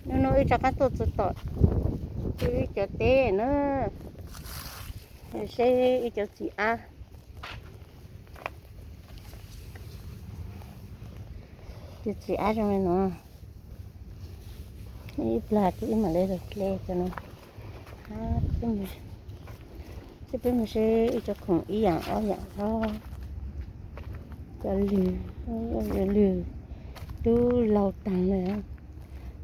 Hnub no wb rov qab tuaj txog tom wb cov teb na, seb wb cov txiv ab. Cov txiv ab zoo li no, ib plag ces wb mam li hle cov no. Ces peb mus seb wb cov khoom ib yam ob yam os. Cov lws, cov lws twb laug tag lawm.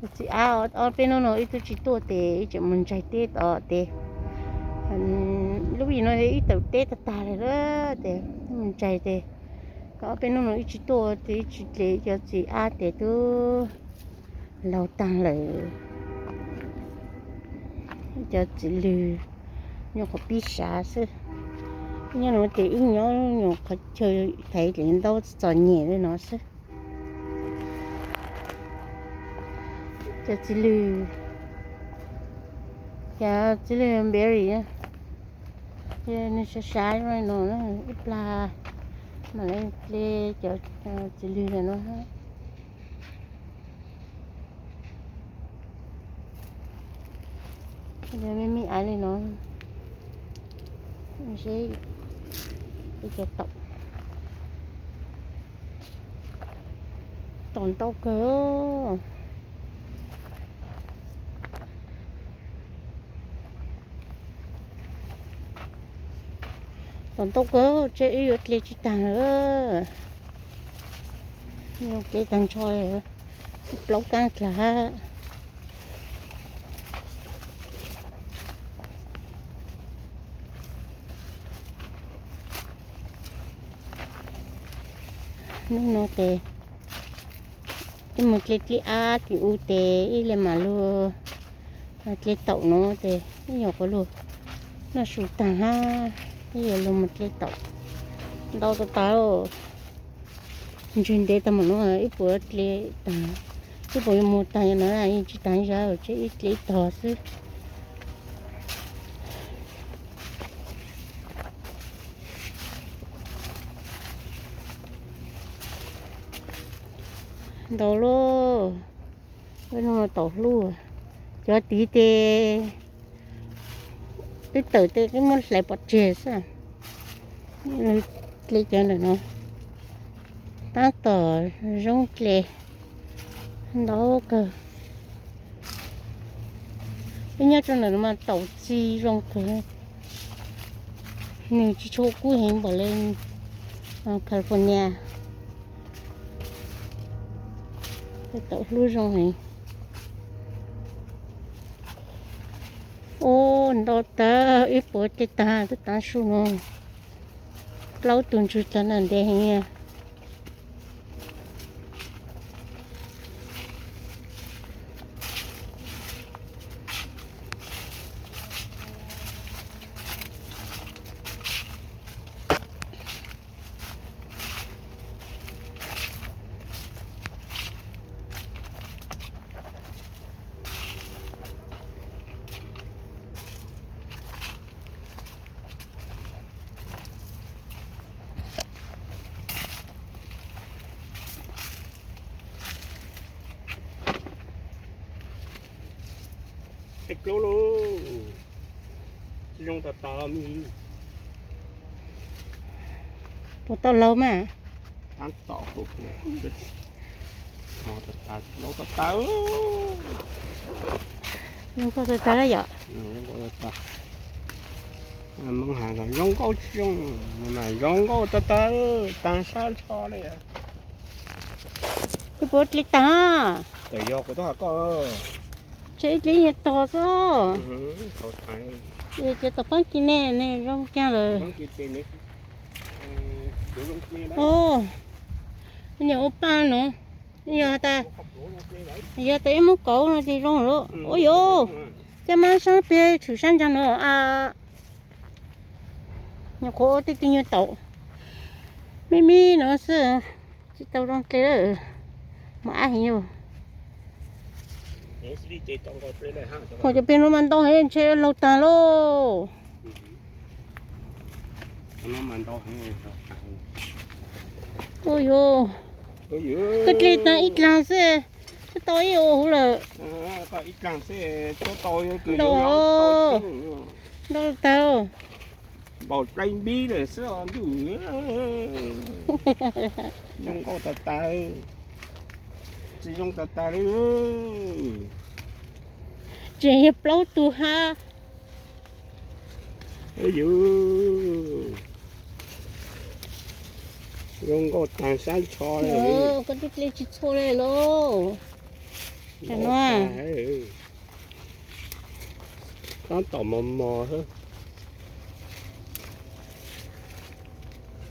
Txiv ab, ob peb hnub no wb twb tsis tuaj tes wb tseem mus ntsaig teb tod tes. Lub vim no ib tawm teb tag tag lawm tes mus ntsaig tes, ob peb hnub no wb tsis tuaj tes wb tsis hle cov txiv ab tes twb laug tag lawm. Cov txiv lws nyuam qhuav pib sav xwb. Nyob no ces wb nyob nyuam qhuav chaw thaiv ces ntaub txom nyem li no xwb. Cov txiv lws, cov txiv lws berry, nws sav sav no, ib plag mam li hle cov txiv lws no. Me me aiv li no, seb, taum, taum ntau kawg. Taum ntau kawg, tseb wb yuav hle tsis tag lawm. Yuav hle tag nrho, plaub kab dlag. Hnub no ces ib mus dle dlib ab tim u tes ib le mam lug dle taum no ces ib nyuam qhuav lug noj su tag hab ib yuav lug mus dle taum. Ntau tas tas, ntseg ntev tag mam no ib puas dle tag, ib puas yuav mus tag no yeej tsis tag zab ces ib dle tog xwb. Ntau lauj, peb no taum hlub, cov tid tes twb tawm tes twb muab hlais pov tseg xwb. Dle cov ntawm no, tab tom zoo dle ntau kawg. Peb nyob rau ntawm no mas taum txi zoo kawg, nws tsis tshua kub heev npaum li California. Taum hlub zoo heev. Ua ntau tag, ib puas dle tag twb tav su no. Plaub tug ntswg tag na ntev heev. Tej plaub lauj, zoo tas tas li. Puas tau laug mas? Tab tom, laug tas tas, laug tas tas. Zoo nkauj tas tas yom. Zoo nkauj tas tas. Hmoob has zoo nkauj tsis zoo, mas zoo nkauj tas tas, tag sab nrho li. Twb puas dle tag? Tawm yog kuv tub has koj. Tseg ib dle nyuag tog xwb. Ces tom pab kis ne, nws zoo kag lawm. Nyuam ua paj no, yog tas, yog tas ib muab kauv no ces zoo lawm. Ua yuav, caj mab sab peg tshwm sab ntsa no. Nyuam qhuav ua tej tug nyuag taum me me no xwb, tsis tau zoo dle lawm. Mas ab heev yog. Ua cov peg no mas ntau heev, ntshe laug tag lauj. Ua yuav, koj dle tag ib dlaag xwb, Twb tau ib ua huv lawm. Ntau, ntau tag. Npaum dlaib npib lawm xwb os ntuj. Zoo nkauj tas tas, tsis zoo tas tas li. Tseem yog plaub tug hab. Yuv, zoo nkauj taag sab ntsho li. Koj twb dle tsis txhua li lauj. Tab tom mos mos xwb.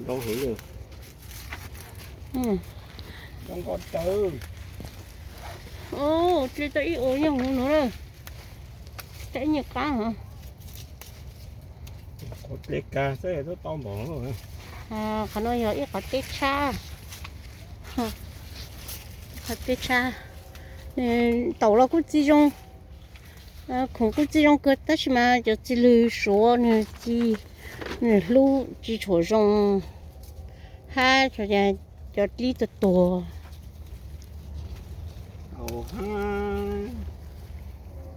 Zoo heev li. Zoo nkauj tawv. Dle tau ib ua nyuag huv no lawm. Tau ib nyuag qab hov. Qhov dle kag xwb twb tau npaum. Qhov no yog ib qhov teb tshab. Qhov teb tshab. Nws taum los kuj txi zoo. Khoom kuj txi zoo kawg tab sis mas cov txiv lws Suav nws txi, nws hlub tsis tshua zoo hab cov dlib tuag tuag.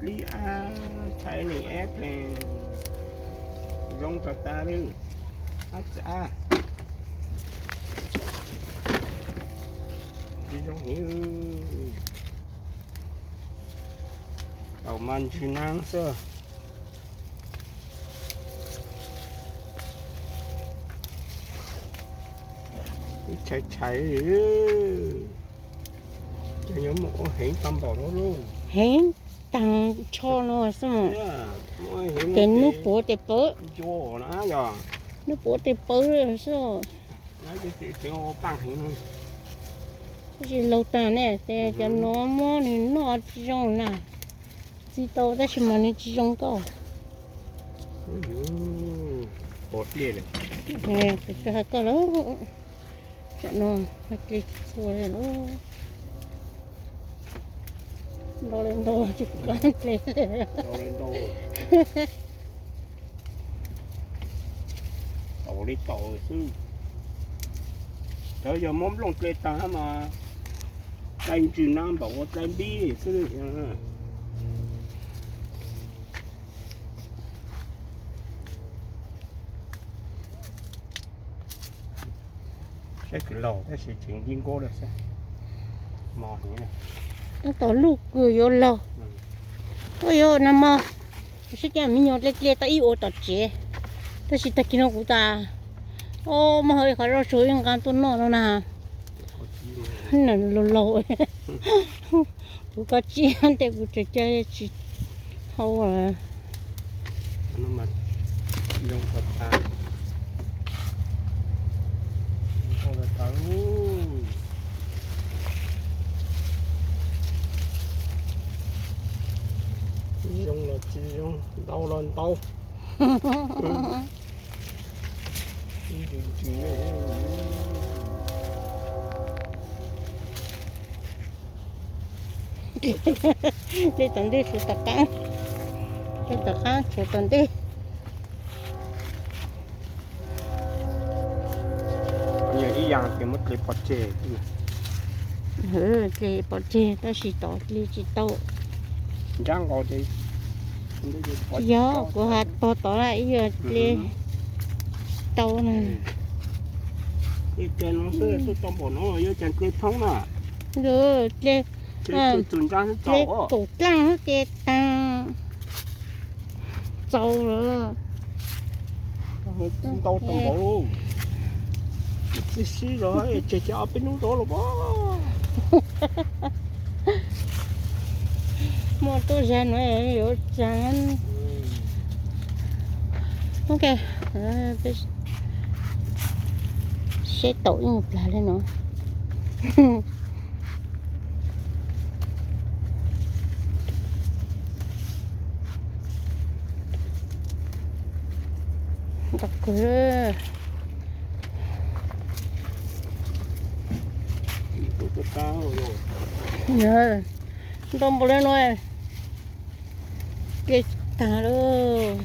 Dlib ab, thaib nim ab pheej zoo tas tas li. Ab txaj, tsis zoo heev. Tau mas ntsis naab xwb. Ib tshais tshais, ces yuav muaj ua heev tau npaum no lauj. Heev taag nrho no xwb. Ces nub puav tes pawv, nub puav tes pawv xwb. Tab sis laug taag ne, ces cov nuav muab nws noj tsis zoo na. Txi tau tab sis mas nws tsis zoo nkauj. Pom dlej lawm. Kuv tsis hais koj lawm. Tsam no hais dlej tsis txhua li lawm. Ntau li ntau tsis kub dlej li. Taum li taum xwb. Cov yog muab nplooj dle taag mas dlej ntsws nab npaum ua dlej npib xwb. Saib kws laug tab sis tseem nti nkaus lawm xwb. Tab tom luj kws yuav laug. Ua yuav nag hmo saib cas me nyuam dle dle tau ib ua tom tsev. Tab sis tag kis no kuv tas, o, muab hau ib qhov zaub tsuag ib nqaa tuaj noj no na. Laug laug, kuv koj tsib tes kuv tseem cia tsis hau. Zoo los tsis zoo, ntau los ntau. Dlej tom ntej tshuav tom qaab, dlej tom qaab tshuav tom ntej. Yog ib yaam ces muab dle pov tseg. Dle pov tseg tab sis tod dle tsis tau. Nrab nkaus ces, yog kuv has tog tod na ib yam dle tau na. Dle no xwb tau npaum no yuav cas dle thoob na. Dle, dle kaum dlaaj ces taag txaus lawm. Ntau tau npaum lauj. Txi sib zog tseg ces ob peb hnub zov los as. Muaj tuaj zag no yuav tsaag. Ok, seb taum ib plag le no. Ntau kawg. Ntau npaum le no. Dle taag lawm.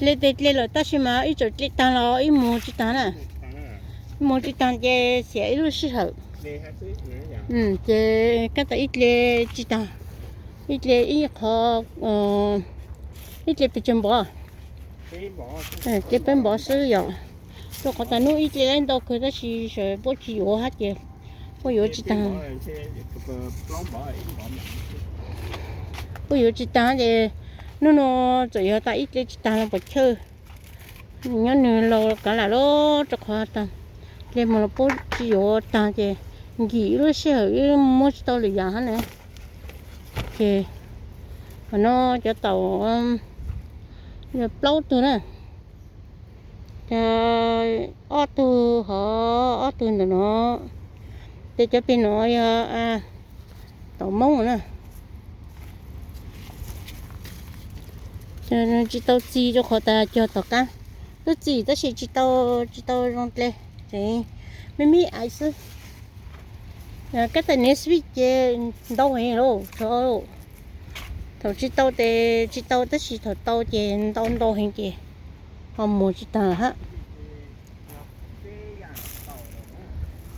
Dle tes dle lawm tab sis mas ib txawm dle taag los ib muag tsis taag na. Ib muag tsis taag ces xiam ib lub sij hawm. Ces kab tas ib tle tsis tag, ib tle ib qho, ib tle pes tsawg npov, ib ple peb npov xwb yom. Rau qhov tas hnub ib tle ntau kawg tab sis sawv puab tsis yuav hab ces puab yuav tsis tag. Puab yuav tsis tag ces hnub no txawm yog tas ib ple tsis tag no puas chawj. Nyob nws laus kav lam lawm rau qhov tas ple mus los puab tsis yuav tag ces nkim ib lub sij hawm wb muab tsis tau lwm yam hab na. Ces qhov no cov taum yog plaub tug na. Ob tug hov ob tug ntawm no, ces cov pem no yog taum Moob na. Tsis tau txi rau qhov tas cog tom qab, twb txi tab sis tsis tau, tsis tau zoo dle, me me ais xwb. Kab tas niv xwb ces ntau heev lauj, thaum tsis tau ces tsis tau tab sis thaum tau ces ntau ntau heev ces ho muag tsis tag hab.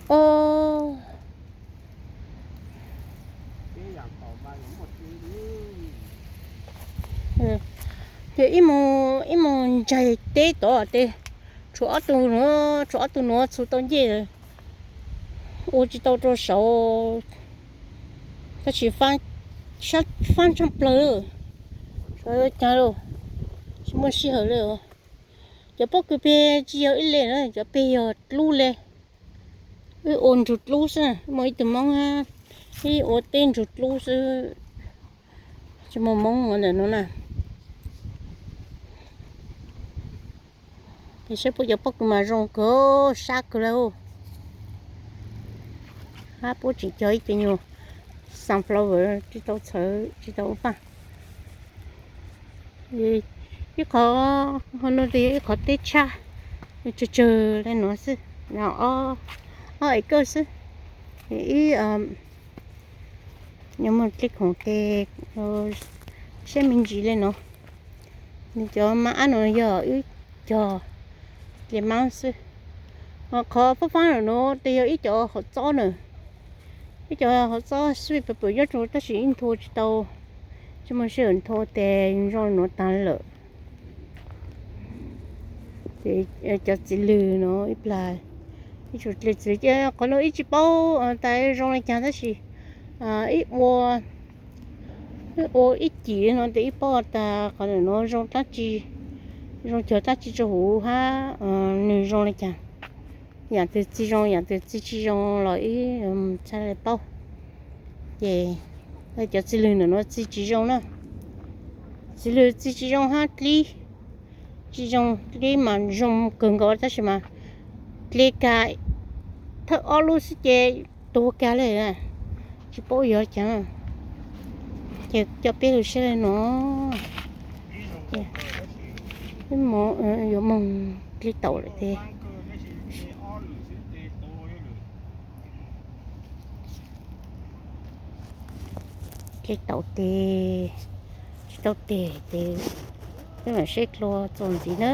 O, ces ib mus ib mus ntsaig teb tod ces tshuav ob tug nuav, tshuav ob tug nuav txhuv tau ncej, ua tsis tau rau saud, tab sis faab tshaj plawg, saib caag lauj, tsis muaj sij hawm li. Cov pob kws peg tsis yog ib le na, cov peg yog dlub le. Wb ua nrug dlub xwb, muaj ib tug Moob hab, wb ua teb nrug dlub xwb, tsis muaj Moob ua ntawm nuav na. Ces saib puab cov pob kws mas zoo kawg, sab kawg le. Hab puab tseem cog ib ce nyuag sunflower tsis tau txhawv tsis tau ua paaj. Ib qho, ho no tes yog ib qhov teb tshaj, tsawg tsawg le nuav xwb, ob acre xwb. Ib, nyob muaj dlej khoom tes saib me ntsis le nuav. Nws cov maab ab no yog ib cov dle maab xwb. Qhov faab faab ntawm nuav tes yog ib cov hauv txob na, ib cov hauv txob sweet pepper nyob rau tab sis wb nthua tsis tau, tsis muaj sij hawm nthua tes zoo nuav taag lawm. Ces cov txiv lwg no ib plag, ib tug dle txiv lwg ces qhov no wb tsis paub tas zoo le caag tab sis wb ua, wb ua ib cim no tes wb paub tas qhov nuav zoo dlaab tsi, zoo cog dlaab tsi rau huv hab nwg zoo le caag. Yaam twg txi zoo yaam twg txi tsis zoo los wb txhaj le paub. Ces cov txiv lwg ntawm nuav txi tsis zoo na, txiv lwg txi tsis zoo hab dlib tsis zoo, dlib mas zoo kawg nkaus tab sis mas dle kag thawj ob lub xwb ces tuag kag le, tsis paub yog caag. Ces coj peb lug saib le nuav, yuav moog dlib taum lawm tes. Dlib taum tes, tsis tau tes tes, peb mam saib dlua txuas ntxiv na.